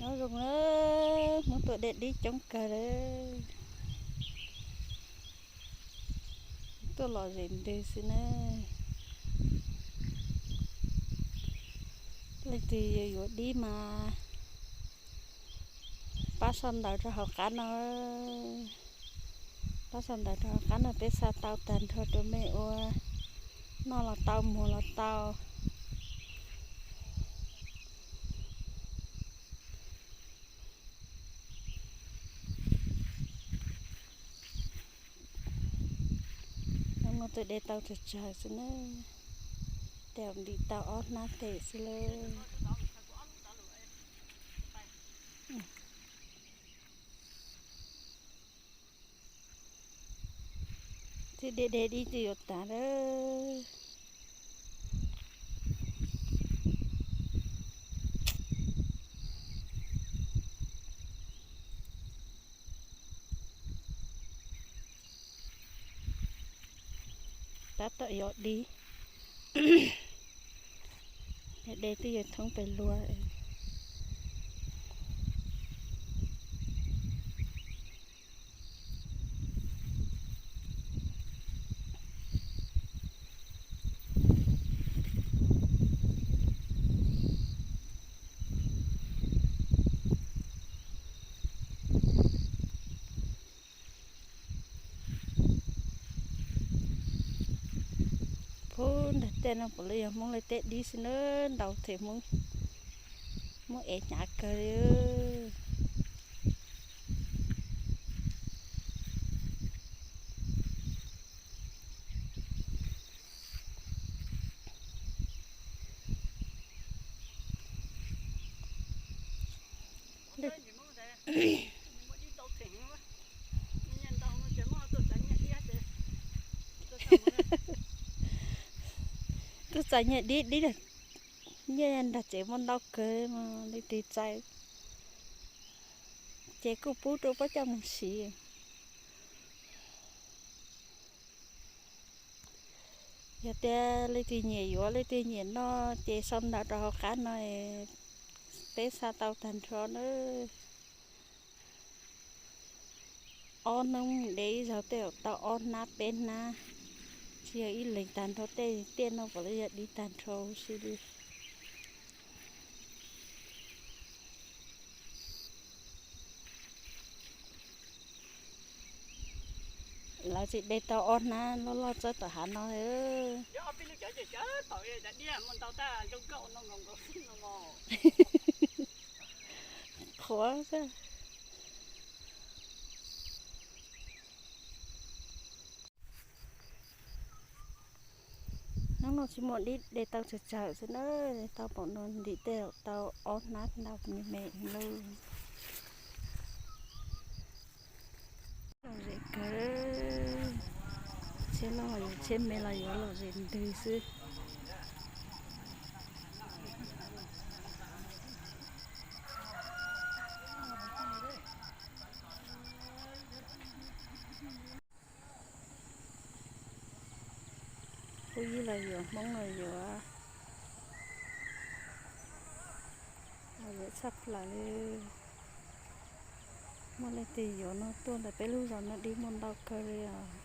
Nyob zoo na, Hmoob tuaj de dib coob kawg lawm. Tuaj lom zem ntws xwb na. Leej twg yuav yuav dib mas pab sau ntawv rau hauv qab no. Pab sau ntawv rau hauv qab no peb xa tau tag nrho rau mej ua, noj los tau, muag los tau. Hnub no twb de tau tsawg tsawg xwb na, tej zaum ntim tau ob hnab tes xwb lawm. Twb de de dib twb yuav tas lawm. Tab tom yuav dib, de twb yuav thoob pes luag. Puag nram tej no puav leej yog Hmoob lawv tej dib xwb na, ntau them Hmoob, Hmoob ev hnyav kawg li. Kuj txais nyiaj dib, dib nyiaj nram tsev muaj ntau kawg mas leej twg txais ces kuj pub rau pab coj mus siv. Yog tias leej twg nyiam yuav, leej twg nyiam noj ces sau ntawv rau hauv qab no, peb xa tau tag nrho na. Ob hnub de ib zaug tej zaum tau ob hnab peb hnab, tsis yog ib leeg tag nrho tej tiaj no puav leej yog dib tag nrho huv si li. Lawv tsis de tau ob hnab loj loj txawb tom hav no. Qhuav xwb. Hnub no tsis muaj dib, de tau tsawg tsawg xwb na, de tau pom no ntim tej zaum tau ob hnab ntau me me li. Lom zem kawg, tsheb loj los yuav, tsheb me los yuav, lom zem ntws xwb. Phooj ywg los yuav, Hmoob los yuav, lom zem tshaj plaws li. Muaj leej twg yuav no tuaj ntawm peb lub zos no dib muaj ntau kawg li os.